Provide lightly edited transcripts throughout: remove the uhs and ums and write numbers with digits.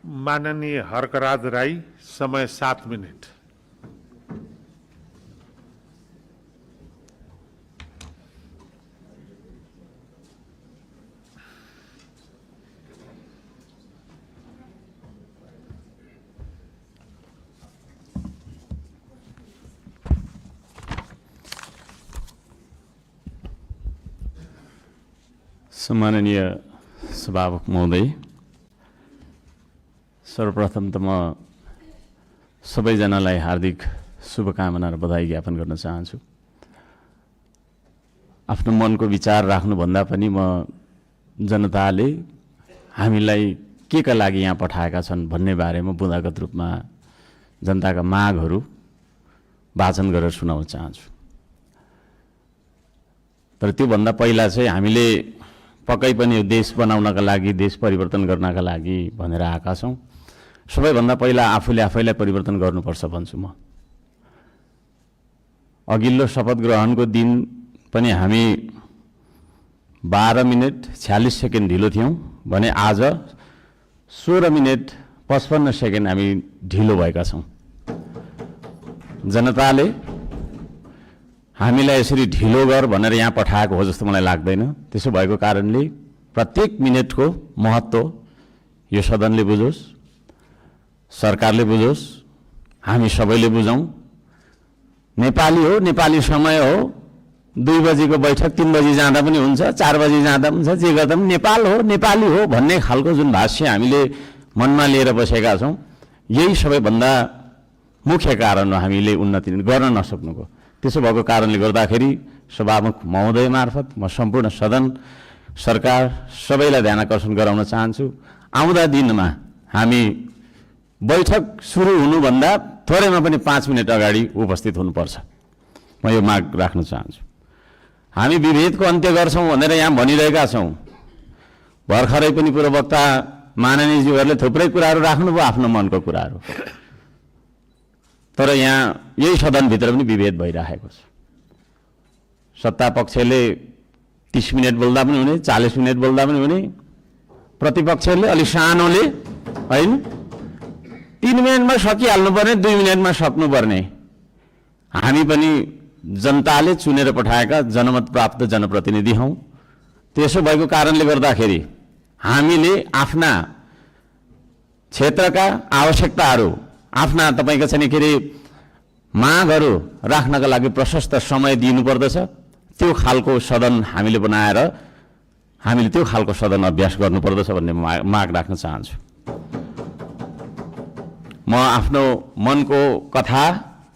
माननीय हर्कराज राई, समय 7 मिनट। सम्माननीय सभामुख महोदय, सर्वप्रथम त म सबैजनालाई हार्दिक शुभकामना र बधाई ज्ञापन गर्न चाहन्छु। आफ्नो मनको विचार राख्नुभन्दा पनि म जनताले हामीलाई के का लागि यहाँ पठाएका छन् भन्ने बारेमा बुँदागत रूपमा जनताका मागहरू वाचन गरेर सुनाउन चाहन्छु। तर त्योभन्दा पहिला चाहिँ हामीले पक्कै पनि यो देश बनाउनका लागि, देश परिवर्तन गर्नका लागि भनेर आएका छौँ। सबैभन्दा पहिला आफूले आफैलाई परिवर्तन गर्नुपर्छ भन्छु म। अघिल्लो शपथ ग्रहणको दिन पनि हामी 12 मिनट 46 सेकेन्ड ढिलो थियौँ भने आज 16 मिनट 55 सेकेन्ड हामी ढिलो भएका छौँ। जनताले हामीलाई यसरी ढिलो गर भनेर यहाँ पठाएको हो जस्तो मलाई लाग्दैन। त्यसो भएको कारणले प्रत्येक मिनटको महत्त्व यो सदनले बुझोस्, सरकारले बुझोस्, हामी सबैले बुझौँ। नेपाली हो, नेपाली समय हो, 2 बजीको बैठक 3 बजी जाँदा पनि हुन्छ, 4 बजी जाँदा पनि हुन्छ, जे गर्दा पनि नेपाल हो, नेपाली हो भन्ने खालको जुन भाष्य हामीले मनमा लिएर बसेका छौँ, यही सबैभन्दा मुख्य कारण हो हामीले उन्नति गर्न नसक्नुको। त्यसो भएको कारणले गर्दाखेरि सभामुख महोदय मार्फत म सम्पूर्ण सदन, सरकार सबैलाई ध्यान आकर्षण गराउन चाहन्छु। आउँदा दिनमा हामी बैठक सुरु हुनुभन्दा थोरैमा पनि 5 मिनट अगाडि उपस्थित हुनुपर्छ, म यो माग राख्न चाहन्छु। हामी विभेदको अन्त्य गर्छौँ भनेर यहाँ भनिरहेका छौँ। भर्खरै पनि पूर्ववक्ता माननीयज्यूहरूले थुप्रै कुराहरू राख्नुभयो, आफ्नो मनको कुराहरू। तर यहाँ यही सदनभित्र पनि विभेद भइरहेको छ। सत्ता पक्षले 30 मिनट बोल्दा पनि हुने, 40 मिनट बोल्दा पनि हुने, प्रतिपक्षले अलि सानोले होइन 3 मिनटमा सकिहाल्नुपर्ने, 2 मिनटमा सक्नुपर्ने। हामी पनि जनताले चुनेर पठाएका जनमत प्राप्त जनप्रतिनिधि हौँ। त्यसो भएको कारणले गर्दाखेरि हामीले आफ्ना क्षेत्रका आवश्यकताहरू, आफ्ना तपाईको चाहिँ के अरे मागहरू राख्नका लागि प्रशस्त समय दिनुपर्दछ। त्यो खालको सदन हामीले बनाएर हामीले त्यो खालको सदन अभ्यास गर्नुपर्दछ भन्ने माग राख्न चाहन्छु। म आफ्नो मनको कथा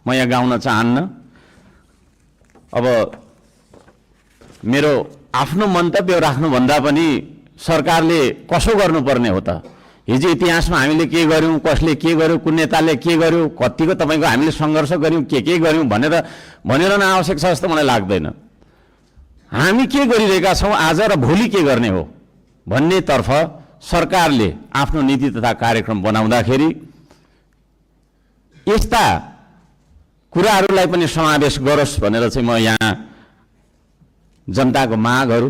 म यहाँ गाउन चाहन्न। अब मेरो आफ्नो मन्तव्य राख्नुभन्दा पनि सरकारले कसो गर्नुपर्ने हो त? हिजो इतिहासमा हामीले के गर्यौँ, कसले के गर्यो, कुन नेताले के गर्यो, कतिको तपाईँको हामीले सङ्घर्ष गर्यौँ, के गर्यौँ भनेर आवश्यक छ जस्तो मलाई लाग्दैन। हामी के गरिरहेका छौँ आज र भोलि के गर्ने हो भन्नेतर्फ सरकारले आफ्नो नीति तथा कार्यक्रम बनाउँदाखेरि यस्ता कुराहरूलाई पनि समावेश गरोस् भनेर चाहिँ म यहाँ जनताको मागहरू,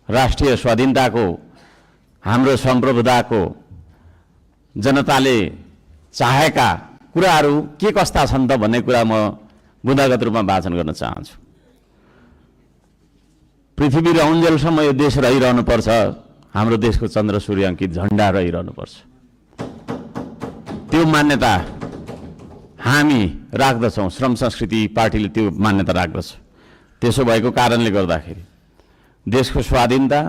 राष्ट्रिय स्वाधीनताको, हाम्रो सम्प्रभुताको, जनताले चाहेका कुराहरू के कस्ता छन् त भन्ने कुरा म बुँदागत रूपमा वाचन गर्न चाहन्छु। पृथ्वी रहन्जेलसम्म यो देश रहिरहनुपर्छ, हाम्रो देशको चन्द्र सूर्य अङ्कित झन्डा रहिरहनुपर्छ। त्यो मान्यता हामी राख्दछौँ, श्रम संस्कृति पार्टीले त्यो मान्यता राख्दछ। त्यसो भएको कारणले गर्दाखेरि देशको स्वाधीनता,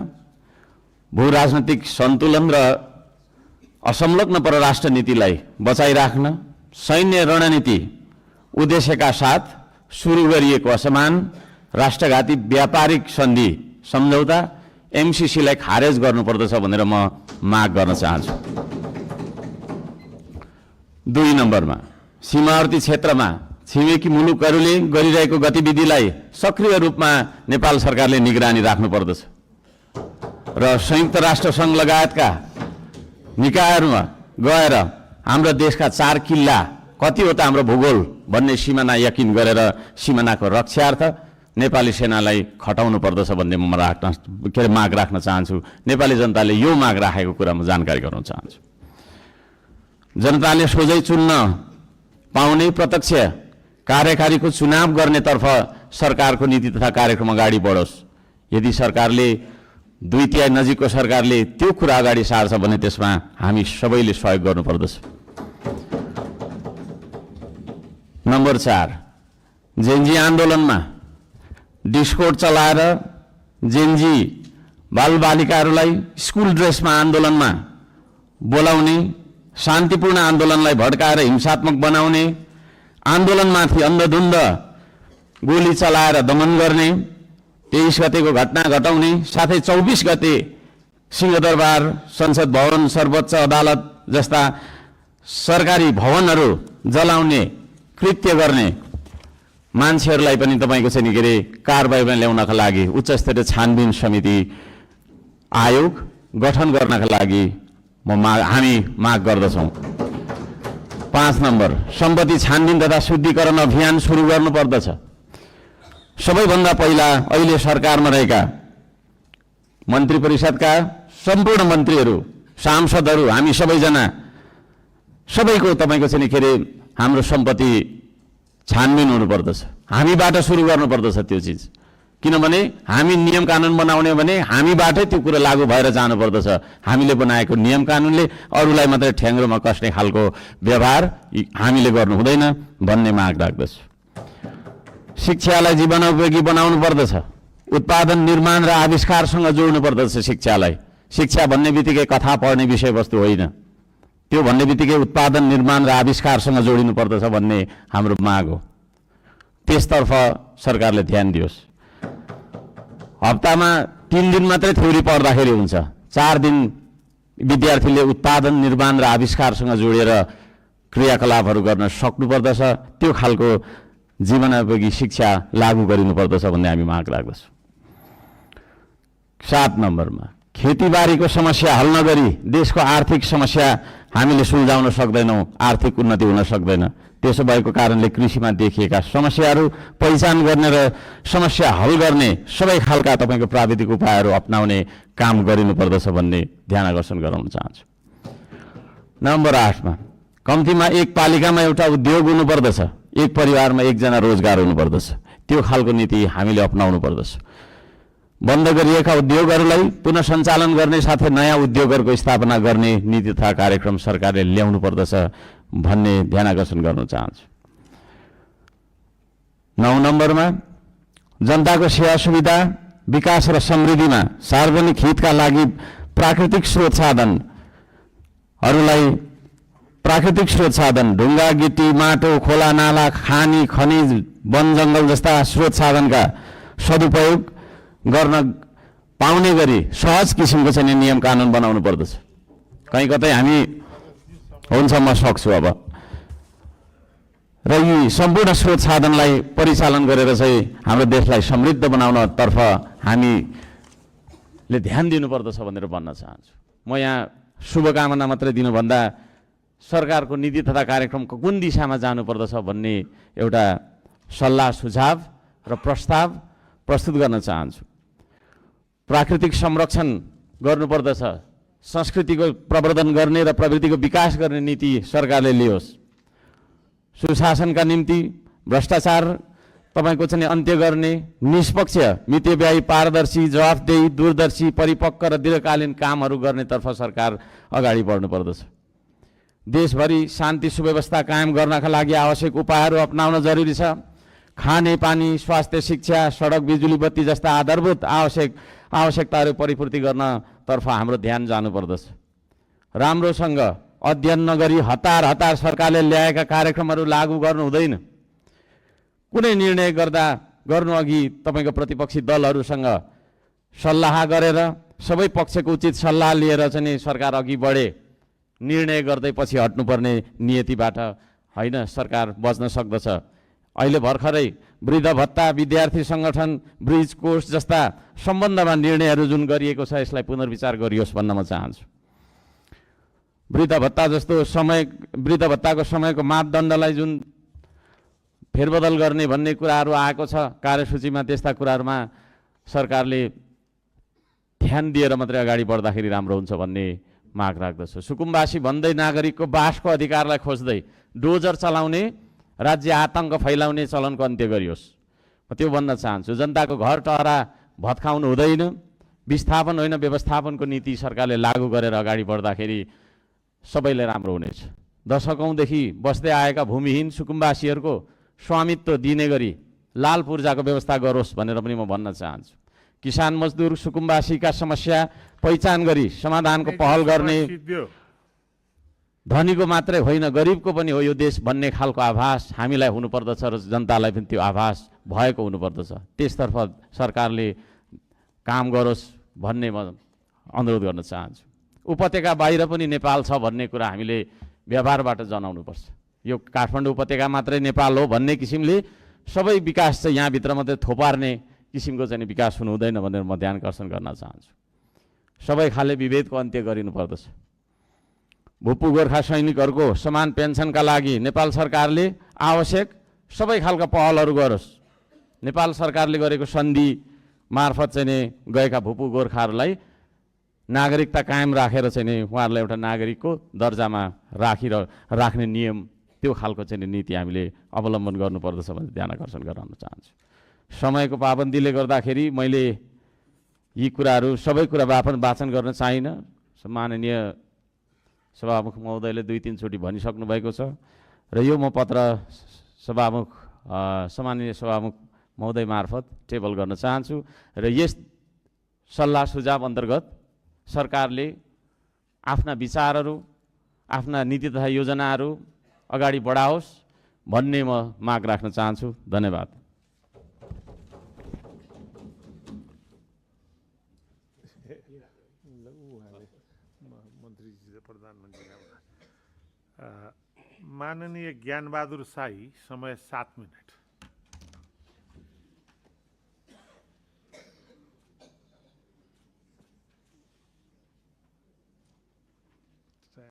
भू राजनैतिक सन्तुलन र असंलग्न परराष्ट्र नीतिलाई बचाइराख्न सैन्य रणनीति उद्देश्यका साथ सुरु गरिएको असमान राष्ट्रघाती व्यापारिक सन्धि सम्झौता एमसीसीलाई खारेज गर्नुपर्दछ भनेर म माग गर्न चाहन्छु। 2 नम्बरमा सीमावर्ती क्षेत्रमा छिमेकी मुलुकहरूले गरिरहेको गतिविधिलाई सक्रिय रूपमा नेपाल सरकारले निगरानी राख्नुपर्दछ र संयुक्त राष्ट्र सङ्घ लगायतका निकायहरूमा गएर हाम्रो देशका 4 किल्ला कतिवटा हाम्रो भूगोल भन्ने सिमाना यकिन गरेर सिमानाको रक्षार्थ नेपाली सेनालाई खटाउनु पर्दछ भन्ने म माग राख्न चाहन्छु। नेपाली जनताले यो माग राखेको कुरा म जानकारी गराउन चाहन्छु। जनताले सोझै चुन्न पाउने प्रत्यक्ष कार्यकारीको चुनाव गर्नेतर्फ सरकारको नीति तथा कार्यक्रम अगाडि बढोस्। यदि सरकारले 2/3 नजिकको सरकारले त्यो कुरा अगाडि सार्छ भने त्यसमा हामी सबैले सहयोग गर्नुपर्दछ। नम्बर 4, जेनजी आन्दोलनमा डिस्कोड चलाएर जेनजी बालबालिकाहरूलाई स्कुल ड्रेसमा आन्दोलनमा बोलाउने, शान्तिपूर्ण आन्दोलनलाई भड्काएर हिंसात्मक बनाउने, आन्दोलनमाथि अन्धधुन्ध गोली चलाएर दमन गर्ने, 23 गतेको घटना घटाउने, साथै 24 गते सिंहदरबार, संसद भवन, सर्वोच्च अदालत जस्ता सरकारी भवनहरू जलाउने कृत्य गर्ने मान्छेहरूलाई पनि तपाईँको चाहिँ के अरे कारबाहीमा ल्याउनका लागि उच्च स्तरीय छानबिन समिति आयोग गठन गर्नका लागि हामी माग गर्दछौँ। 5 नम्बर, सम्पत्ति छानबिन तथा शुद्धिकरण अभियान सुरु गर्नुपर्दछ। सबैभन्दा पहिला अहिले सरकारमा रहेका मन्त्री परिषदका सम्पूर्ण मन्त्रीहरू, सांसदहरू, हामी सबैजना सबैको तपाईँको चाहिँ के अरे हाम्रो सम्पत्ति छानबिन हुनुपर्दछ। हामीबाट सुरु गर्नुपर्दछ त्यो चिज। किनभने हामी नियम कानुन बनाउने भने हामीबाटै त्यो कुरा लागू भएर जानुपर्दछ। हामीले बनाएको नियम कानुनले अरूलाई मात्रै ठ्याङ्ग्रोमा कस्ने खालको व्यवहार हामीले गर्नु हुँदैन भन्ने माग राख्दछु। शिक्षालाई जीवनोपयोगी बनाउनु पर्दछ। उत्पादन, निर्माण र आविष्कारसँग जोड्नु पर्दछ शिक्षालाई। शिक्षा भन्ने बित्तिकै कथा पढ्ने विषयवस्तु होइन, त्यो भन्ने बित्तिकै उत्पादन, निर्माण र आविष्कारसँग जोडिनु पर्दछ भन्ने हाम्रो माग हो। त्यसतर्फ सरकारले ध्यान दियोस्। हप्तामा 3 दिन मात्रै थ्योरी पढ्दाखेरि हुन्छ, 4 दिन विद्यार्थीले उत्पादन, निर्माण र आविष्कारसँग जोडेर क्रियाकलापहरू गर्न सक्नुपर्दछ। त्यो खालको जीवनोपयोगी शिक्षा लागू गरिनुपर्दछ भन्ने हामी माग राख्दछौँ। 7 नम्बरमा, खेतीबारीको समस्या हल नगरी देशको आर्थिक समस्या हामीले सुल्झाउन सक्दैनौँ, आर्थिक उन्नति हुन सक्दैन। त्यसो भएको कारणले कृषिमा देखिएका समस्याहरू पहिचान गर्ने र समस्या हल गर्ने सबै खालका तपाईँको प्राविधिक उपायहरू अपनाउने काम गरिनुपर्दछ भन्ने ध्यान आकर्षण गराउन चाहन्छु। नम्बर 8मा, कम्तीमा एक पालिकामा एउटा उद्योग हुनुपर्दछ, एक परिवारमा एकजना रोजगार हुनुपर्दछ। त्यो खालको नीति हामीले अपनाउनु पर्दछ। बन्द गरिएका उद्योगहरूलाई पुनः सञ्चालन गर्ने साथै नयाँ उद्योगहरूको स्थापना गर्ने नीति तथा कार्यक्रम सरकारले ल्याउनु पर्दछ भन्ने ध्यान आकर्षण गर्न चाहन्छु। 9 नम्बरमा, जनताको सेवा सुविधा, विकास र समृद्धिमा सार्वजनिक हितका लागि प्राकृतिक स्रोत साधन ढुङ्गा, गिटी, माटो, खोला, नाला, खानी, खनिज, वन जङ्गल जस्ता स्रोत साधनका सदुपयोग गर्न पाउने गरी सहज किसिमको चाहिँ नियम कानुन बनाउनु पर्दछ। कहीँ कतै हामी हुन्छ म सक्छु अब र यी सम्पूर्ण स्रोत साधनलाई परिचालन गरेर चाहिँ हाम्रो देशलाई समृद्ध बनाउनतर्फ हामीले ध्यान दिनुपर्दछ भनेर भन्न चाहन्छु। म यहाँ शुभकामना मात्रै दिनुभन्दा सरकारको नीति तथा कार्यक्रमको कुन दिशामा जानुपर्दछ भन्ने एउटा सल्लाह सुझाव र प्रस्ताव प्रस्तुत गर्न चाहन्छु। प्राकृतिक संरक्षण गर्नुपर्दछ, संस्कृतिको प्रवर्धन गर्ने र प्रवृत्तिको विकास गर्ने नीति सरकारले लियोस्। सुशासनका निम्ति भ्रष्टाचार तपाईँको चाहिँ अन्त्य गर्ने, निष्पक्ष, मितव्ययी, पारदर्शी, जवाफदेही, दूरदर्शी, परिपक्व र दीर्घकालीन कामहरू गर्नेतर्फ सरकार अगाडि बढ्नुपर्दछ। देशभरि शान्ति सुव्यवस्था कायम गर्नका लागि आवश्यक उपायहरू अपनाउन जरुरी छ। खाने पानी, स्वास्थ्य, शिक्षा, सडक, बिजुली बत्ती जस्ता आधारभूत आवश्यकताहरू परिपूर्ति गर्नतर्फ हाम्रो ध्यान जानुपर्दछ। राम्रोसँग अध्ययन नगरी हतार सरकारले ल्याएका कार्यक्रमहरू लागू गर्नु हुँदैन। कुनै निर्णय गर्नु अघि तपाईँको प्रतिपक्षी दलहरूसँग सल्लाह गरेर सबै पक्षको उचित सल्लाह लिएर चाहिँ सरकार अघि बढे। निर्णय गर्दै पछि हट्नुपर्ने नियतिबाट होइन सरकार बच्न सक्दछ। अहिले भर्खरै वृद्ध भत्ता, विद्यार्थी सङ्गठन, ब्रिज कोर्स जस्ता सम्बन्धमा निर्णयहरू जुन गरिएको छ यसलाई पुनर्विचार गरियोस् भन्न म चाहन्छु। वृद्ध भत्ता जस्तो वृद्ध भत्ताको समयको मापदण्डलाई जुन फेरबदल गर्ने भन्ने कुराहरू आएको छ कार्यसूचीमा। त्यस्ता कुराहरूमा सरकारले ध्यान दिएर मात्रै अगाडि बढ्दाखेरि राम्रो हुन्छ भन्ने माग राख्दछु। सुकुम्बासी भन्दै नागरिकको बासको अधिकारलाई खोज्दै डोजर चलाउने, राज्य आतङ्क फैलाउने चलनको अन्त्य गरियोस्। म त्यो भन्न चाहन्छु। जनताको घर टहरा भत्काउनु हुँदैन। विस्थापन होइन, व्यवस्थापनको नीति सरकारले लागू गरेर अगाडि बढ्दाखेरि सबैले राम्रो हुनेछ। दशकौँदेखि बस्दै आएका भूमिहीन सुकुम्बासीहरूको स्वामित्व दिने गरी लाल पूर्जाको व्यवस्था गरोस् भनेर पनि म भन्न चाहन्छु। किसान मजदुर सुकुम्बासीका समस्या पहिचान गरी समाधानको पहल गर्ने धनीको मात्रै होइन, गरिबको पनि हो यो देश भन्ने खालको आभास हामीलाई हुनुपर्दछ र जनतालाई पनि त्यो आभास भएको हुनुपर्दछ। त्यसतर्फ सरकारले काम गरोस् भन्ने म अनुरोध गर्न चाहन्छु। उपत्यका बाहिर पनि नेपाल छ भन्ने कुरा हामीले व्यवहारबाट जनाउनुपर्छ। यो काठमाडौँ उपत्यका मात्रै नेपाल हो भन्ने किसिमले सबै विकास चाहिँ यहाँभित्र मात्रै थोपार्ने किसिमको चाहिँ विकास हुनु हुँदैन भनेर म ध्यान आकर्षण गर्न चाहन्छु। सबै खाले विभेदको अन्त्य गरिनुपर्दछ। भूपू गोर्खा सैनिकहरूको समान पेन्सनका लागि नेपाल सरकारले आवश्यक सबै खालका पहलहरू गरोस्। नेपाल सरकारले गरेको सन्धि मार्फत चाहिँ नि गएका भूपू गोर्खाहरूलाई नागरिकता कायम राखेर चाहिँ नि उहाँहरूलाई एउटा नागरिकको दर्जामा राख्ने नियम, त्यो खालको चाहिँ नीति हामीले अवलम्बन गर्नुपर्दछ भनेर ध्यान आकर्षण गराउन चाहन्छु। समयको पाबन्दीले गर्दाखेरि मैले यी कुराहरू सबै कुरा वाचन गर्न चाहिनँ। माननीय सभामुख महोदयले 2-3 चोटि भनिसक्नु भएको छ र यो म पत्र सम्माननीय सभामुख महोदय मार्फत टेबल गर्न चाहन्छु र यस सल्लाह सुझाव अन्तर्गत सरकारले आफ्ना विचारहरू, आफ्ना नीति तथा योजनाहरू अगाडि बढाओस् भन्ने म माग राख्न चाहन्छु। धन्यवाद। माननीय ज्ञानबहादुर शाही, समय 7 मिनट।